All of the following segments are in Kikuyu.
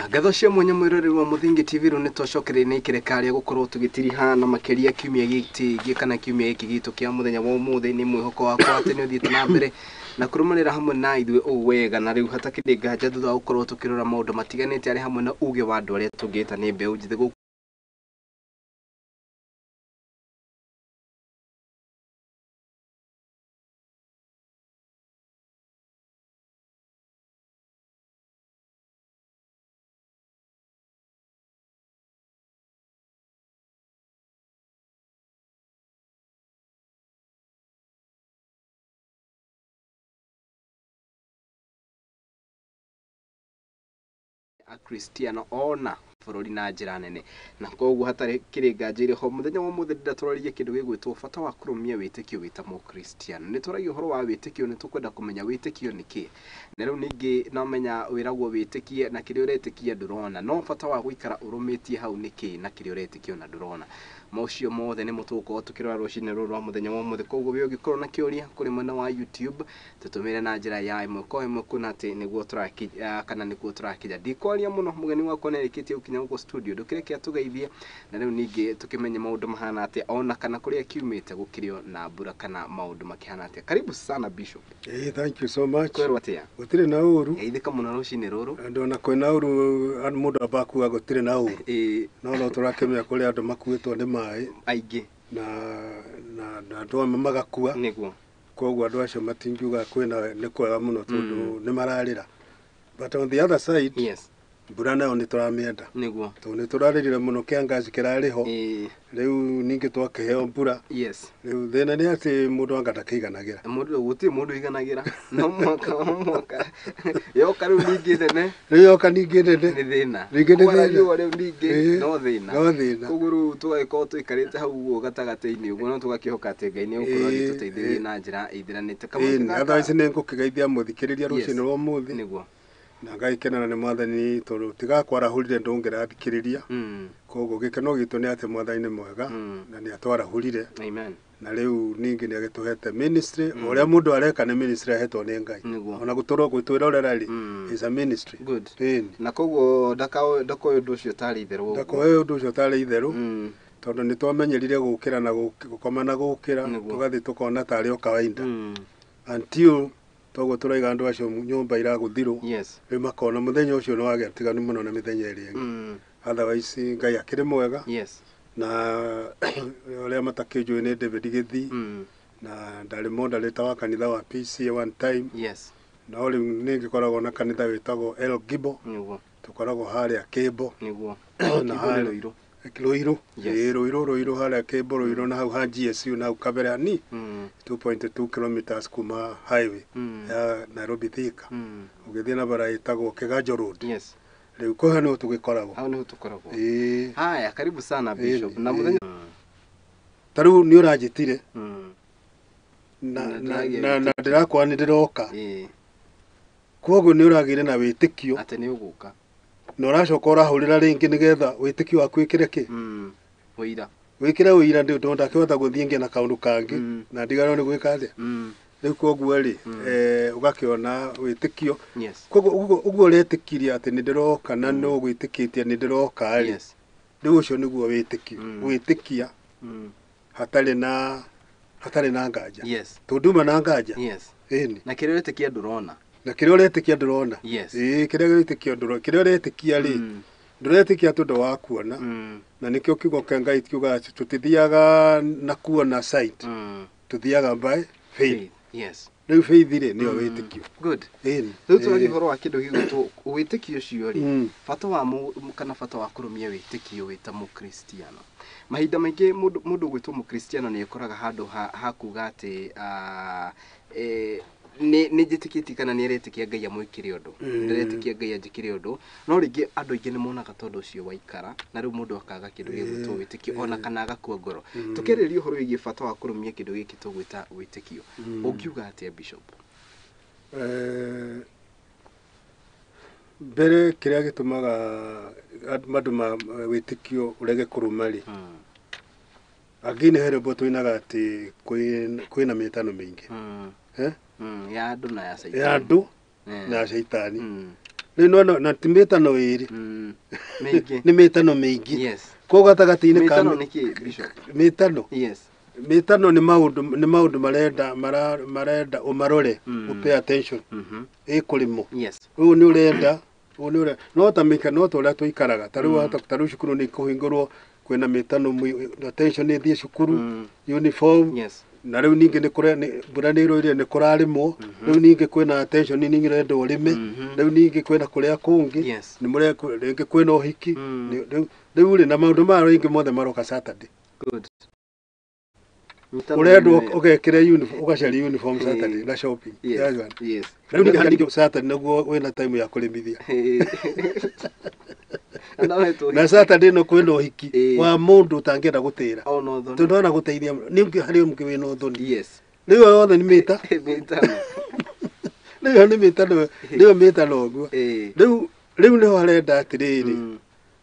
Ngatho cia mwanya mwĩroreri wa Mũthingi TV, rĩu nĩ twacokereria na ikereka rĩa gũkorwo tũgĩtiriha na makĩria kiumia gĩkĩ kana kiumia gĩkĩ gitũ kĩa mũthenya wa ũmũthĩ. Nĩ mwĩhoko wakwa atĩ nĩ ũthiĩte na mbere na kũrũmanĩra hamwe na ithuĩ ũũ wega, na rĩu hatakĩrĩ nganja thutha wa gũkorwo tũkĩrora maũndũ matiganĩte arĩ hamwe na uge wa andũ arĩa tũngĩta nĩ mbeũ njĩthĩ gũkũ Akristiano ona bũrũri na njĩra nene, na koguo hatarĩ kĩrĩ nganja irĩ ho mũthenya wa ũmũthĩ ndĩrenda tũraririe kĩndũ gĩgwĩtwo bata wa kũrũmia wĩtĩkio wĩ ta mũkristiano. Nĩ tũragia ũhoro wa wĩtĩkio, nĩ tũkwenda kũmenya wĩtĩkio nĩ kĩ, na rĩu ningĩ no menya wĩragwo wĩtĩkie na kĩrĩa ũretĩkia ndũrona, no bata wa gũikara ũrũmĩtie hau nĩ kĩ na kĩrĩa ũretĩkia ona ndũrona. Maũcio mothe nĩmo tũgũkorwo tũkĩrora rũcinĩ rũrũ rwa mũthenya wa ũmũthĩ. Koguo we ũngĩkorwo na kĩũria kũrĩ mwena wa YouTube, tũtũmĩre na njĩra ya ĩmwe kwa ĩmwe, kuona atĩ nĩguo tũrakinya kana nĩkuo tũrakinya. Ndikwaria mũno, mũgeni wakwa nĩ arĩkĩtie gũkinya gũkũ studio, ndũkĩreke atũgeithie, na rĩu ningĩ tũkĩmenye maũndũ mahana atĩa, ona kana kũrĩa kiumĩte gũkĩrĩ na mbura kana maũndũ makĩhana atĩa. Karibu sana Bishop. Hey, thank you so much. Kwerwo atĩa? Gũtirĩ na ũru. Geithĩka mũno rũcinĩ rũrũ. Andũ ona kwĩna ũru, mũndũ amba kuga gũtirĩ na ũru. No no tũrakĩmenya kũrĩ andũ makuĩtwo nĩ maĩ aingĩ na andũ amwe magakua. Nĩguo. Koguo andũ acio matingiuga kwĩna nĩ kwega mũno tondũ nĩ mararĩra. But on the other side, yes, mbura nayo nĩ tũramĩenda. Nĩguo. Tondũ nĩ tũrarĩrire mũno kĩangaci kĩrarĩ ho. Rĩu ningĩ twakĩheo mbura. Yes. Rĩu thĩna nĩ atĩ mũndũ anga ndakĩiganagĩra. Mũndũ gũtirĩ mũndũ ũiganagĩra. No mwaka o mwaka. Yoka rĩu ningĩ nene. Rĩu yoka ningĩ nene. Nĩ thĩna. Rĩngĩ nĩ Kwara thĩna. riũa rĩu ningĩ no thĩna. No thĩna. Koguo rĩu tũgagĩkorwo tũikarĩte hau ũguo gatagatĩ-inĩ ũguo, no tũgakĩhoka atĩ Ngai nĩ egũkorwo agĩtũteithĩrĩria na njĩra ĩithiranĩte. Kamũtĩ gaka- Otherwise nĩ ngũkĩgeithia mũthikĩrĩria rũcinĩ rwa ũmũthĩ. Nĩguo. Na ngagĩkenera nĩ mwathani tondũ tigakwarahũrire ndũngĩrathikĩrĩria. Koguo gĩkeno gitũ nĩ atĩ mwathani nĩ mwega na nĩ atwarahũrire. Amen. Na rĩu ningĩ nĩ agĩtũhete ministry, ũrĩa mũndũ areka nĩ ministry ahetwo nĩ Ngai. Nĩguo. Ona gũtũrwo gwĩtwĩrorera rĩ, is a ministry. Good. Ĩni. Na koguo ndakoe ũndũ ũcio tarĩ itherũ ũguo. Ndakoe ũndũ ũcio tarĩ itherũ. Tondũ nĩ twamenyerire gũkĩra na gũkoma na gũkĩra, tũgathiĩ tũkona tarĩ o kawaida. Until toguo tũraiga andũ acio nyũmba iragũthirwo. Yes. Rĩu makona mũthenya ũcio nĩ wagĩa tiganu mũno na mĩthenya ĩrĩa ĩngĩ. Otherwise Ngai akĩrĩ mwega. Yes. Na ũrĩa matakĩnjũĩ nĩ David Gĩthii. Na ndarĩ moderator wa kanitha wa PCA one time. Yes. No rĩu nĩ ngĩkoragwo na kanitha wĩtagwo El Gibo. Nĩguo. Tũkoragwo harĩa Kĩmbo. Nĩguo. Na Kĩmbo nĩ harĩa Rũirũ. Rũirũ. Yes. Ĩĩ, Rũirũ, Rũirũ harĩa Kĩmbo, Rũirũ na hau ha GSU na hau kabere hani. 2.2 kilometers kuma highway ya Nairobi Thika. Ũgĩthiĩ na bara ĩtagwo Kiganjo Road. Yes. Rĩu kũu nĩho tũgĩkoragwo. Hau nĩho tũkoragwo. Ĩĩ. Haya, karibu sana Ĩĩ, Bishop. Na ĩĩ. mũthenya Ta rĩu nĩ ũranjĩtire. Na Na ndĩragĩa na wĩtĩkio. ndĩrakora nĩ ndĩroka. Ĩĩ. Koguo nĩ ũragĩire na wĩtĩkio. Atĩ nĩ ũgũka. Na ũracoka ũrahũrĩra rĩngĩ nĩgetha wĩtĩkio waku wĩkĩre kĩ? Ũira. Wĩkĩre ũira ndĩ tondũ ndakĩhota gũthiĩ ngĩe na kaũndũ kangĩ na ndigarwo nĩ gwĩka atĩa. Rĩu koguo rĩ, ũgakĩona wĩtĩkio. Yes. Koguo ũguo ũretĩkirie atĩ nĩ ndĩroka na nĩ ũgwĩtĩkĩtie nĩ ndĩroka rĩ. Yes. Rĩu ũcio nĩguo wĩtĩkio. Gwĩtĩkia hatarĩ na nganja. Yes. Tondũ nduma na nganja. Yes. Ĩni. Na kĩrĩa ũretĩkia ndũrona. Na kĩrĩa ũretĩkia ndũrona. Yes. Ĩĩ, kĩrĩa ũretĩkia ndũrona. Kĩrĩa ũretĩkia rĩ, ndũretĩkia tondũ wa kuona. Na nĩkĩo kiugo kĩa Ngai kiugaga atĩ tũtithiaga na kuona sight. Tũthiaga by faith. Yes. Rĩu faith rĩ, nĩyo wĩtĩkio. Good. Ĩni. Rĩu tũraria ũhoro wa kĩndũ gĩgwĩtwo wĩtĩkio ũcio rĩ, bata wa kana bata wa kũrũmia wĩtĩkio wĩ ta mũkristiano. Mahinda maingĩ mũndũ ũgwĩtwo mũkristiano nĩ ekoraga handũ ha kuga atĩ, nĩ njĩtĩkĩtie kana nĩ aretĩkia Ngai amwĩkĩre ũndũ. Ndĩretĩkia Ngai anjĩkĩre ũndũ. No rĩngĩ andũ aingĩ nĩ monaga tondũ ũcio waikara, na rĩu mũndũ akaga kĩndũ gĩgwĩtwo wĩtĩkio, ona kana agakua ngoro. Tũkĩarĩrĩria ũhoro wĩgiĩ bata wa kũrũmia kĩndũ gĩkĩ tũgwĩta wĩtĩkio. Ũngiuga atĩa Bishop? Mbere kĩrĩa gĩtũmaga andũ ma wĩtĩkio ũrege kũrũma rĩ, angĩ nĩ he rwĩmbo tũinaga atĩ kwĩna mĩtano mĩingĩ. Ya andũ na ya caitani. Ya andũ na ya caitani. Rĩu no na ti mĩtano ĩrĩ. Mĩingĩ. Nĩ mĩtano mĩingĩ. Yes. Koguo gatagatĩ-inĩ ka Mĩtano nĩ kĩ, Bishop? Mĩtano. Yes. Mĩtano nĩ maũndũ, nĩ maũndũ marenda marenda ũmarore, pay attention. Ĩkũrĩmwo. Yes. Ũyũ nĩ ũrenda, ũyũ nĩ ũrenda. No ta mĩka, no ta ũrĩa tũikaraga. Ta rĩu ta rĩu cukuru nĩ kũhingũrwo kwĩna mĩtano, attention nĩ ĩthiĩ cukuru, uniform. Yes. Na rĩu ningĩ nĩ kũre mbura nĩ ĩroire nĩ kũrarĩmwo. Rĩu ningĩ kwĩna attention ningĩ ũrenda ũrĩme. Rĩu ningĩ kwĩna kũrĩa kũngĩ. Yes. Nĩ mũre rĩngĩ kwĩna ũhiki. Rĩu rĩ na maũndũ maya rĩngĩ mothe maroka Saturday. Good. Ũrendwo ũgekĩre uniform, ũgacaria uniform Saturday na shopping. Yes. Yes. Rĩu ningĩ Saturday nĩguo wĩna time ya kũrĩmithia. Na Saturday no kwĩna ũhiki wa mũndũ ũtangĩenda gũtĩra. Tondũ ona gũteithia nĩ harĩ ũngĩ wĩna ũthoni. Yes. Rĩu yothe nĩ mĩta. Mĩtano. Rĩu nĩ mĩtano, rĩu mĩtano ũguo. Rĩu rĩu nĩho harenda atĩrĩrĩ.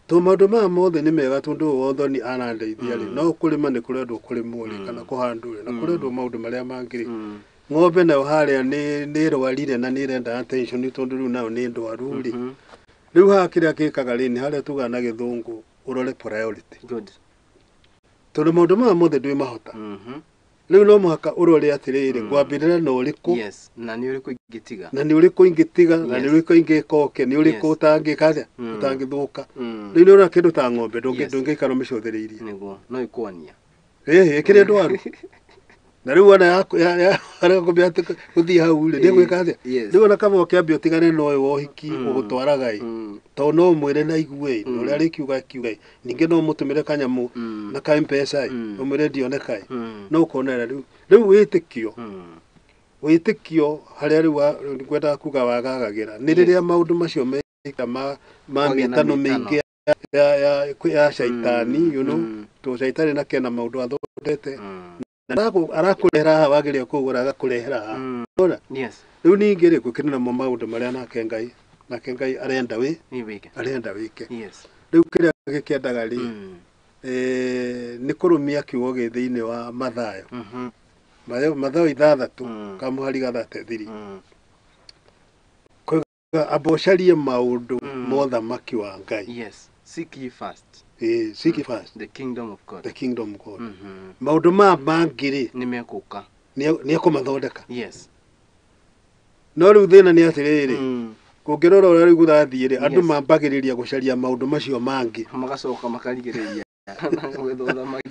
To maũndũ maya mothe nĩ mega tondũ ũyũ ũthoni arandeithia rĩ. No kũrĩma nĩ kũrendwo kũrĩmwo rĩ, kana kũhandwo rĩ, na kũrendwo maũndũ marĩa mangĩ rĩ. Ng'ombe nayo harĩa nĩ ĩrwarire na nĩ ĩrenda attention tondũ rĩu nayo nĩ ndwaru rĩ. Rĩu haha kĩrĩa gĩkaga rĩ, nĩ harĩa tugaga na gĩthũngũ ũrore priority. Good. Tondũ maũndũ maya mothe ndwĩmahota. Rĩu no mũhaka ũrore atĩrĩrĩ, ngwambĩrĩra na ũrĩkũ. Yes. Na nĩ ũrĩkũ ingĩtiga. Na nĩ ũrĩkũ ingĩtiga, na nĩ ũrĩkũ ingĩka ũke, nĩ ũrĩkũ ũtangĩka atĩa, ũtangĩthũka. Rĩu nĩ ũrona kĩndũ ta ng'ombe ndũngĩikara ũmĩcũthĩrĩirie. Nĩguo, no ĩkwania. Ĩhĩ, ĩkĩrĩ ndwaru. Na rĩu ona yakwambia gũthiĩ hau rĩ, nĩgwĩka atĩa? Rĩu ona kaba ũkĩambia ũtigane na ũyũ wa ũhiki ũgũtwaraga ĩ. Tondũ no ũmwĩre na igue ĩ, na ũrĩa arĩkiuga akiuga ĩ. Ningĩ no ũmũtũmĩre kanyamũ na ka M-Pesa ĩ, ũmwĩre ndioneka ĩ. No ũkonera rĩu. Rĩu wĩtĩkio. Wĩtĩkio harĩa rĩu ngwendaga kuga wagagagĩra. Nĩ rĩrĩa maũndũ macio meka ma mĩtano mĩingĩ ya caitani, you know, to caitani na kena maũndũ athondete. Arakũrehera haha wagĩrĩire kũgũra agakũrehera haha. Ũrona? Yes. Rĩu ningĩ rĩ gũkĩrĩ namo maũndũ marĩa nake Ngai, nake Ngai arenda wĩ, arenda wĩke. Yes. Rĩu kĩrĩa gĩkĩendaga rĩ, nĩ kũrũmia kiugo gĩ thĩinĩ wa Mathayo. Mathayo 6 kamũhari 33. Koiga amba ũcarie maũndũ mothamaki wa Ngai. Yes. Seek ye first. Seek ye first. The kingdom of God. The kingdom of God. Maũndũ maya mangĩ rĩ, nĩ mekũka. Nĩ ekũmathondeka. Yes. No rĩu thĩna nĩ atĩrĩrĩ, kũngĩrora ũrĩa rĩu gũrathiĩ rĩ, andũ mambagĩrĩria gũcaria maũndũ macio mangĩ. Magacoka makarigĩrĩria. Gwetha ũthamaki.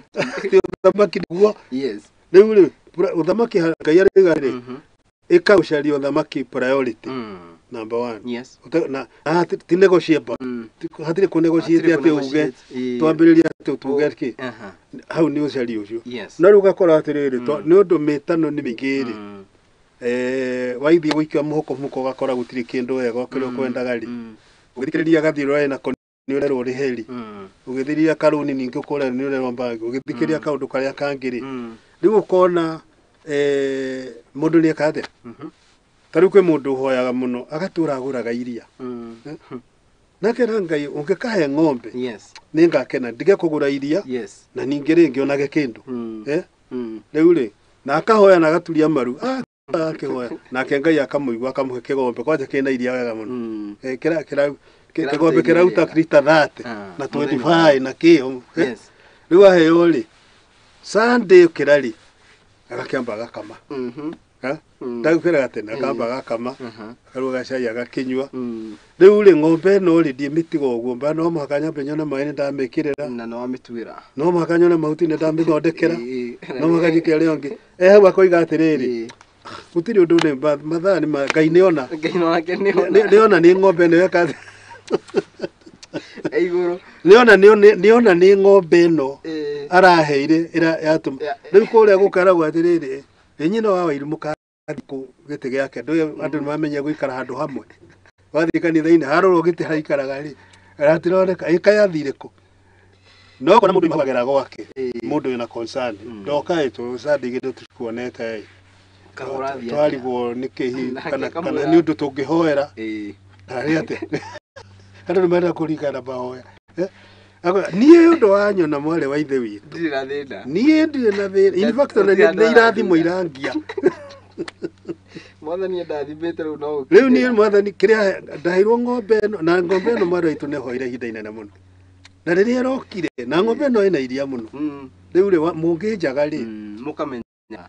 Ũthamaki nĩguo. Yes. Rĩu rĩ, ũthamaki Ngai arauga rĩ, ĩka gũcaria ũthamaki priority. Number 1. Yes. Na ti negotiable. Hatirĩ kũ negotiate atĩ uge twambĩrĩrie atĩ tuge kĩ. Hau nĩ ũcaria ũcio. Yes. No rĩu ũgakora atĩrĩrĩ, nĩ ũndũ mĩtano nĩ mĩingĩ rĩ. Waithiĩ gũikia mũhuko mũhuko ũgakora gũtirĩ kĩndũ wega kĩrĩa ũkwendaga rĩ. Ũgĩthikĩrĩria gathiĩ ũrarĩ nako nĩ ũrerwo ũrĩhe rĩ. Ũgĩthikĩrĩria karũni ningĩ ũkora nĩ ũrerwo mbangi. Ũgĩthikĩrĩria kaũndũ karĩa kangĩ rĩ. Rĩu ũkona mũndũ nĩ eka atĩa? Ta rĩu kwĩ mũndũ ũhoyaga mũno agatũra agũraga iria. Nake na Ngai ũngĩkahe ng'ombe, Yes. nĩ ngakena ndige kũgũra iria. Yes. Na ningĩ rĩngĩ onage kĩndũ. Rĩu rĩ, na akahoya na agaturia maru. Akĩhoya. Nake Ngai akamũigua akamũhe kĩgombe kwanja kĩna iria wega mũno. Kĩgombe kĩrauta lita 30 na 25 na kĩo. Yes. Rĩu aheo rĩ, Sunday ũkĩra rĩ, agakĩamba agakama. Ndagũkĩraga tene akamba agakama, akaruga cai agakĩnyua. Rĩu rĩ ng'ombe ĩno rĩ ndiĩmĩtiga ũguo, mba no mũhaka nyambe nyone maĩ nĩ ndamĩkĩrĩra. Na no wamĩtuĩra. No mũhaka nyone mahuti nĩ ndamĩthondekera. No mũhaka njĩke ũrĩa ũngĩ. Hau akoiga atĩrĩrĩ, gũtirĩ ũndũ nĩ mathaa nĩ Ngai nĩona. Ngai nake nĩona. Nĩona nĩ ng'ombe ĩno eka igũrũ. Nĩona nĩona nĩ ng'ombe ĩno araheire ĩra yatũma. Rĩu kũrĩa gũkaragwo atĩrĩrĩ, ĩ nyina wa Wairu mũkathiĩ gĩtĩ gĩake, ndũĩ andũ nĩmamenya gũikara handũ hamwe. Wathiĩ kanitha-inĩ harorwo gĩtĩ haikaraga rĩ, hatironeka, ĩ kaĩ athire kũ? No kona mũndũ imagagĩra gwake, mũndũ wĩna concern. Ndoka ĩ tũ Sunday githĩ tũtikuonete ĩ. Twarigwo nĩkĩ hihi, kana nĩ ũndũ tũngĩhoera. Kana nĩ atĩa? Andũ nĩmarenda kũringana mahoya. Niĩ ũndũ wa nyona mwarĩ wa ithe witũ. Ndirĩ na thĩna. Niĩ ndirĩ na thĩna. In fact, ona nĩ irathimo irangia. Mwathani ndathimĩte rĩu no Rĩu niĩ mwathani kĩrĩa ndaheirwo ng'ombe ĩno, na ng'ombe ĩno mwana witũ nĩhoire ihinda inene mũno. Na rĩrĩa ĩrokire, na ng'ombe ĩno ĩna iria mũno. Rĩu rĩ, mũngĩnjaga rĩ,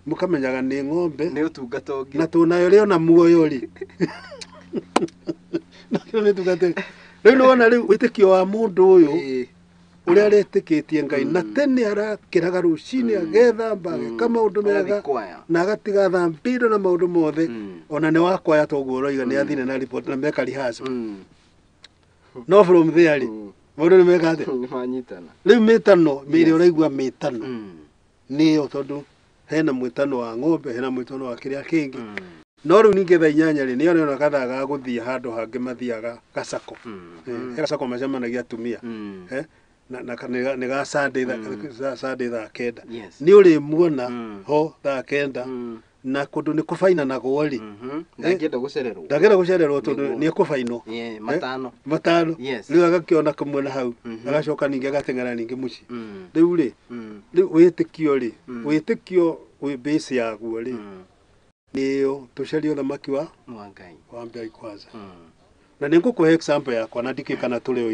mũkamenyaga nĩ ng'ombe, nĩ ũtungata ũngĩ. Na tũnayo rĩ ona muoyo rĩ. Nakĩo nĩ ũtungata. Rĩu nĩwona rĩu wĩtĩkio wa mũndũ ũyũ, ũrĩa aretĩkĩtie Ngai, na tene arakĩraga rũcinĩ agethamba, ageka maũndũ mega, na agatiga thambiro na maũndũ mothe. Ona nĩ wakwaya toguo ũroiga nĩ athire na report na meka rehearsal. No from there rĩ, maũndũ nĩ meka atĩa? Nĩ manyitana. Rĩu mĩtano, mĩrĩ ũraigua mĩtano. Nĩyo tondũ hena mwĩtano wa ng'ombe, hena mwĩtano wa kĩrĩa kĩngĩ. No rĩu ningĩ thaa inyanya rĩ, nĩyo nĩona kathaa ga gũthiĩ handũ hangĩ mathiaga gacako. He gacako macemanagia atumia. Na nĩ ga Sunday Sunday thaa kenda. Nĩ ũrĩmuona ho thaa kenda na kũndũ nĩ kũbainanagwo rĩ. Ndangĩenda gũcererwo. Ndangĩenda gũcererwo tondũ nĩ ekũbainwo. Matano. Matano. Rĩu agakĩona kũmwe na hau, agacoka ningĩ agateng'era ningĩ mũciĩ. Rĩu rĩ, rĩu wĩtĩkio rĩ, wĩtĩkio wĩ base yaguo rĩ, nĩyo tũcarie ũthamaki wa Ngai. Wa Ngai kwanza. Na nĩ ngũkũhe example yakwa na ndikĩ kana tũrĩ o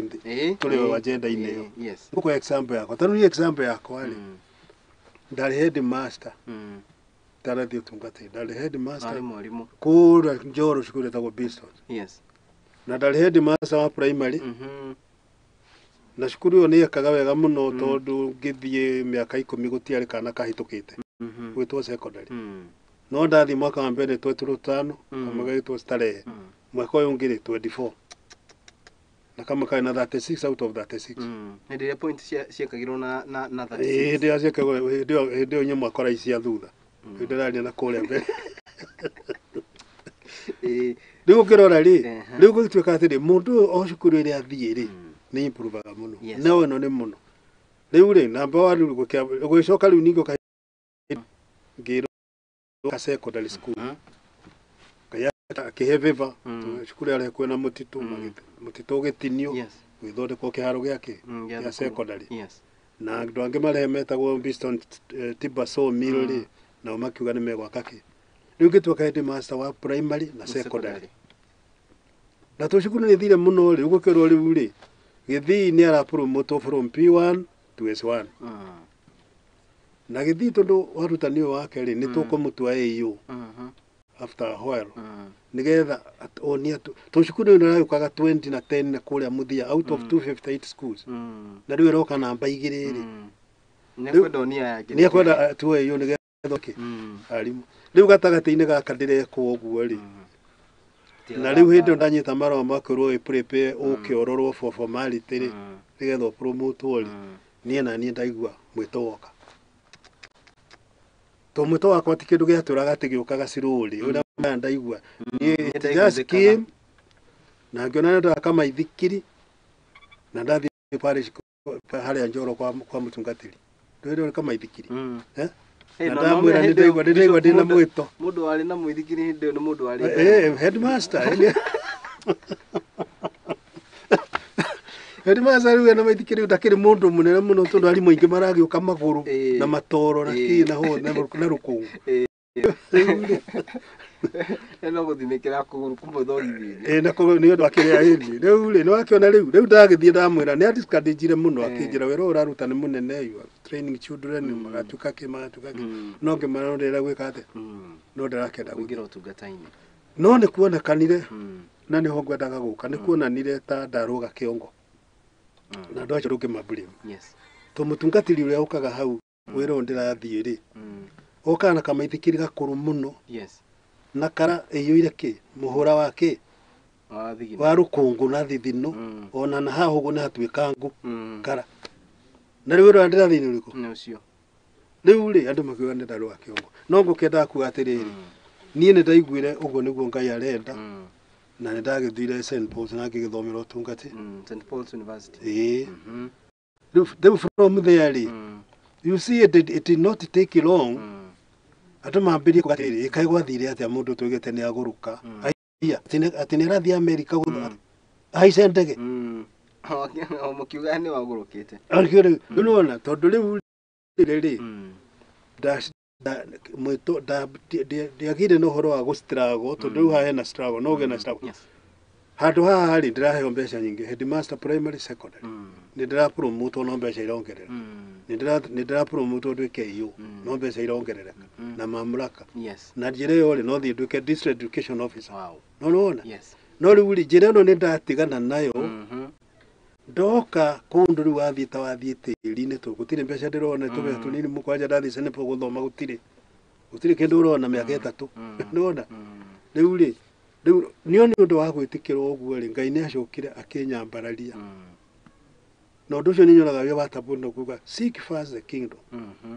tũrĩ o agenda-inĩ ĩyo. Ngũkũhe example yakwa. Tondũ niĩ example yakwa rĩ, ndarĩ headmaster. Ndarathiĩ ũtungata-inĩ. Ndarĩ headmaster. Ndarĩ mwarimũ. Kũrĩa Njoro cukuru ĩtagwo Biston. Na ndarĩ headmaster wa primary. Na cukuru ĩyo nĩ yekaga wega mũno tondũ ngĩthiĩ mĩaka 10 gũtiarĩ kana kahĩtũkĩte. Gwĩtwo secondary. No ndathiĩ mwaka wa mbere twetirwo 5, kamwe gagĩtwo Starehe. Mwaka ũyũ ũngĩ rĩ 24. Na kamwe karĩ na 36 out of 36. Hĩndĩ ĩrĩa point ciekagĩrwo na 36. Hĩndĩ ĩrĩa ciekagwo, hĩndĩ ĩyo inyuĩ mwakora ici cia thutha. Rĩu ndĩraria na kũrĩa mbere. Rĩu ũngĩrora rĩ, rĩu gũgĩtuĩka atĩrĩ, mũndũ ũyũ o cukuru ĩrĩa athiĩ rĩ, nĩ improvaga mũno. No ĩno nĩ mũno. Rĩu rĩ, namba 1 rĩu gũgĩcoka rĩu ningĩ ngĩrwo ka secondary school. Ngai akĩhe favor, cukuru yarĩ hakuhĩ na mũtitũ, mũtitũ ũgĩtinio, gũgĩthondekwo kĩharo gĩake gĩa secondary. Na andũ angĩ marĩa metagwo Biston Timber Sawmill rĩ, nao makiuga nĩ megwaka kĩ. Rĩu ngĩtuĩka headmaster wa primary na secondary. Na tondũ cukuru nĩ ĩthire mũno rĩ, ũgũkĩrwo rĩu rĩ, Gĩthii nĩ arapromotwo from P1 to S1. Na Gĩthii tondũ warutani ũyũ wake rĩ, nĩ tũkũmũtua AU after a while. Nĩgetha onie tondũ cukuru ĩno ĩragĩũkaga 20 na 10 na kũrĩa mũthia out of 258 schools. Na rĩu ĩroka namba 2 rĩ. Nĩekwenda onia yake. Nĩekwenda atue AU nĩgetha kĩ? Arimũ. Rĩu gatagatĩ-inĩ gaka ndĩrekwo ũguo rĩ. Na rĩu hĩndĩ ĩyo ndanyita marũa ma kwĩrwo ĩ prepare ũke ũrorwo for formality rĩ, nĩgetha ũpromotwo rĩ, niĩ na niĩ ndaigua mwĩto woka. Tondũ mwĩto wakwa ti kĩndũ gĩatũraga atĩ gĩũkaga slowly, ũrĩa maya ndaigua. Niĩ it just came, na ngĩona nĩ ndaka maithikiri, na ndathiĩ parish harĩa Njoro kwa mũtungatĩri. Ndũĩ nĩ kamaithikiri. Na ndamwĩra nĩ ndaigua ndĩna mwĩto. Mũndũ warĩ na mũithikiri hĩndĩ ĩyo nĩ mũndũ warĩ. Headmaster. Headmaster rĩu ena maithikiri ndakĩrĩ mũndũ mũnene mũno tondũ arimũ aingĩ maragĩũka magũrũ na matoro na kĩ na ho na rũkũngũ. No gũthinĩkĩra kũgũrũ kũmũthogithia. Na kũgũrũ nĩ ũndũ akĩrĩa ĩni. Rĩu rĩ, nĩ wakĩona rĩu, rĩu ndagĩthiĩ ndamwĩra, nĩ adiscouraged mũno akĩnjĩra wĩra ũyũ ũraruta nĩ mũnene, you are training children, magatuĩka kĩ, magatuĩka kĩ. No ngĩmwĩra no ndĩrenda gwĩka atĩa? No ndĩrakĩenda kũingĩra ũtungata-inĩ. No nĩ kuonekanire, na nĩho ngwendaga gũka, nĩ kuonanire ta ndarũga kĩongo. Na andũ acio ndũngĩma-blame. Tondũ mũtungatĩri ũrĩa ũkaga hau wĩra ũyũ ndĩrathiĩ rĩ, okaga na kamaithikiri gakũrũ mũno. Na kara ĩiyũire kĩ? Mũhũra wa kĩ? Wa rũkũngũ na thithino. Ona na haha ũguo nĩ hatuĩka ngũ. Kara. Na rĩu wĩra ũrĩa ndĩrathiĩ nĩ ũrĩkũ? Nĩ ũcio. Rĩu rĩ, andũ makiuga nĩ ndarũga kĩongo. No ngũkĩendaga kuuga atĩrĩrĩ, niĩ nĩ ndaiguire ũguo nĩguo Ngai arenda. Na nĩ ndagĩthire St Paul's na ngĩgĩthomera ũtungati. St Paul's University. Rĩu from there rĩ, you see it did not take long. Andũ mambĩrĩrie kuuga atĩrĩrĩ, ĩkaĩ gwathire atĩa mũndũ tuugĩte nĩ agũrũka. Aiya, atĩ nĩ arathiĩ Amerika ahaice ndege. O mũkiuga nĩ wagũrũkĩte. Rĩu nĩwona, tondũ rĩu rĩ, Mwĩto ndiagire na ũhoro wa gũ struggle tondũ rĩu haha hena struggle, no ũgĩe na struggle. Handũ haha rĩ, ndĩraheo mbeca nyingĩ, headmaster primary, secondary. Nĩ ndĩrapromotwo no mbeca irongerereka. Nĩ ndĩrapromotwo nduĩke EO no mbeca irongerereka na mamlaka. Na njĩra ĩyo rĩ, no thiĩ nduĩke district education officer. No nĩwona? No rĩu rĩ, njĩra ĩno nĩ ndatigana nayo. Ndoka kũndũ rĩu wathiĩ ta wathiĩ tĩri-inĩ tũ gũtirĩ mbeca ndĩrona, tũbeca tũnini mũkwanja ndathiĩ Senepo gũthoma, gũtirĩ kĩndũ ũrona mĩaka 3. Nĩwona? Rĩu rĩ, rĩu nĩo nĩ ũndũ wa gwĩtĩkĩrwo ũguo rĩ, Ngai nĩ acokire akĩnyambararia. Na ũndũ ũcio nĩ nyonaga wĩ wa bata mũno kuga seek first the kingdom,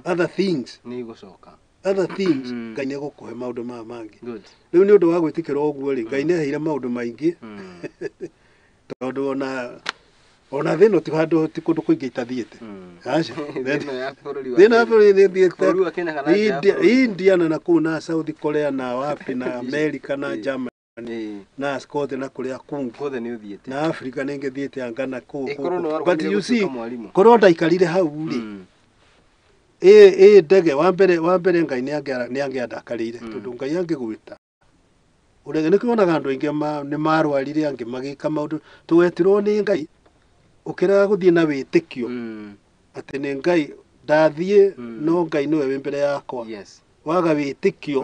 other things, Nĩ igũcoka. other things, Ngai nĩ egũkũhe maũndũ maya mangĩ. Good. Rĩu nĩ ũndũ wa gwĩtĩkĩrwo ũguo rĩ, Ngai nĩ aheire maũndũ maingĩ tondũ ona thĩ ĩno ti handũ, ti kũndũ kũingĩ itathiĩte. Aca. Thĩ ĩno ya bũrũri wa Thĩ ĩno ya Kenya. bũrũri nĩ thiĩte. Bũrũri wa Kenya kana nja ya bũrũri? India na kũu na South Korea na wapi na America na Germany na Scotland na kũrĩa kũngĩ. Guothe nĩ ũthiĩte. Na Africa nĩ ngĩthiĩte anga na kũu. Ĩkorwo nĩ But warũgamire you see, gũtuĩka mwarimũ. korwo ndaikarire hau rĩ, ĩ ndege wa mbere Ngai nĩ angĩandakarĩire tondũ Ngai angĩgwĩta ũrege nĩkĩo wonaga andũ aingĩ nĩ marwarire, angĩ magĩka maũndũ tũwetirwo nĩ Ngai ũkĩrega gũthiĩ na wĩtĩkio atĩ nĩ Ngai ndathiĩ, no Ngai nĩwe wĩ mbere yakwa. Waga wĩtĩkio,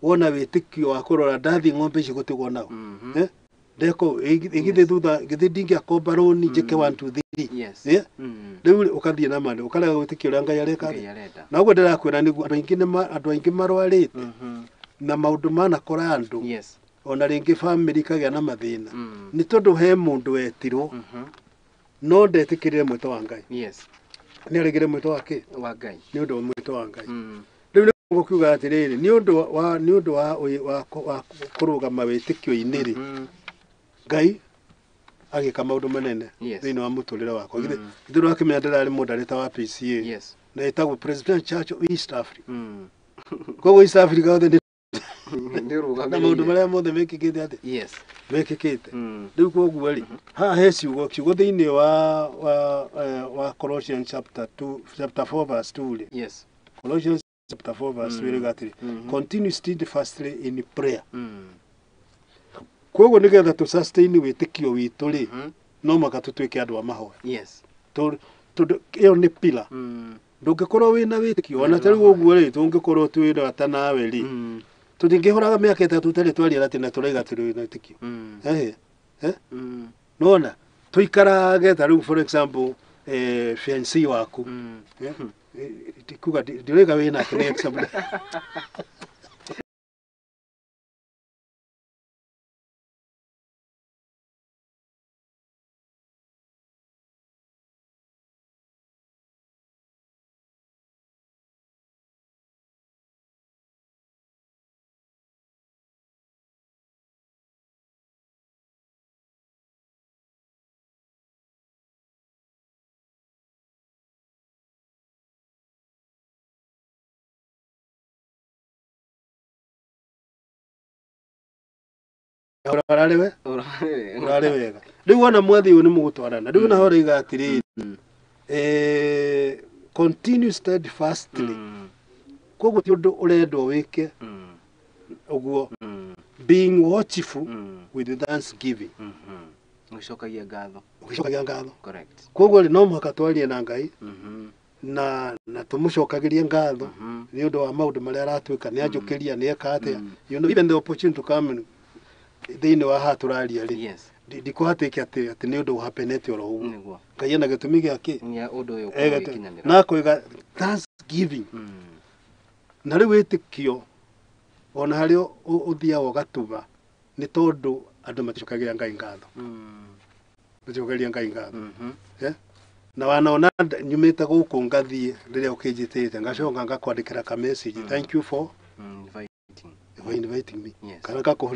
wona wĩtĩkio wa kũrora ndathiĩ ng'ombe ici gũtigwo nao. Eh? Ndeko ĩgithĩ thutha githĩ ndingĩakomba rũni njĩke 1 2 3. Eh? Rĩu rĩ, ũkathiĩ na mandũ ũkarega gwĩtĩkia ũrĩa Ngai areka. Ngai arenda. Na ũguo ndĩrakwĩra nĩguo andũ aingĩ andũ aingĩ marwarĩte na maũndũ manakora andũ ona rĩngĩ famĩlĩ ikagĩa na mathĩna nĩ tondũ he mũndũ wetirwo no ndetĩkĩrire mwĩto wa Ngai. Nĩ aregire mwĩto wa kĩ? Wa Ngai. Nĩ ũndũ wa mwĩto wa Ngai. Rĩu nĩ gũkiuga atĩrĩrĩ, nĩ ũndũ wa nĩ ũndũ wa wa wa kũrũgama wĩtĩkio-inĩ rĩ, Ngai agĩka maũndũ manene thĩinĩ wa mũtũrĩre wakwa. Githĩ ndũrakĩmenya ndĩrarĩ mũndarĩta wa PCA na ĩtagwo President Church of East Africa. Koguo East Africa yothe nĩ Nĩ ũrũgamĩrĩire. na maũndũ marĩa mothe mekĩkĩte atĩ mekĩkĩte. Rĩu koguo rĩ, haha he ciugo thĩinĩ wa Colossians chapter 2, chapter 4 verse 2 rĩ. Colossians chapter 4 verse 2 ĩrauga atĩrĩ, continue steadfastly in prayer. Koguo nĩgetha tũ sustain wĩtĩkio witũ rĩ, no mũhaka tũtuĩke andũ a mahoya. Tondũ ĩyo nĩ pillar. Ndũngĩkorwo wĩna wĩtĩkio ona ta rĩu ũguo rĩ, tũngĩkorwo twĩ ata nawe rĩ, tũtingĩhũraga mĩaka 3 tũtarĩ twaria atĩ na tũraiga tũrĩ na wĩtĩkio. Nona tũikarage ta rĩu for example, fiancé waku. Ndikuga ndirauga wĩ nake nĩ example. Ũrarĩ we? Ũrarĩ wega. Rĩu wona mwathiĩ ũũ nĩ mũgũtwarana. Rĩu naho rĩiga atĩrĩrĩ, continue steadfastly. Koguo ti ũndũ ũrendwo wĩke ũguo, being watchful with thanksgiving. Ũgĩcokagia ngatho. Ũgĩcokagia ngatho. Correct. Koguo rĩ, no mũhaka twarie na Ngai na tũmũcokagĩrie ngatho nĩ ũndũ wa maũndũ marĩa aratwĩka, nĩ anjũkĩria, nĩ eka atĩa. You know, even the opportunity to come thĩinĩ wa haha tũraria rĩ, ndikũhatĩke atĩ nĩ ũndũ ũhapenete oro ũguo. Ngai ena gĩtũmi gĩa kĩ? Nĩ ũndũ ũyũ ũkorwo ũgĩkinyanĩra. Na akoiga thanksgiving. Na rĩu wĩtĩkio ona harĩa ũthiaga ũgatuba nĩ tondũ andũ maticokagĩria Ngai ngatho. Maticokagĩria Ngai ngatho. Na wanona nyumĩte gũkũ ngathiĩ rĩrĩa ũkĩnjĩtĩte ngacoka ngakwandĩkĩra ka message, thank you for Inviting. for inviting me. Yes. Kana ngakũhũrĩra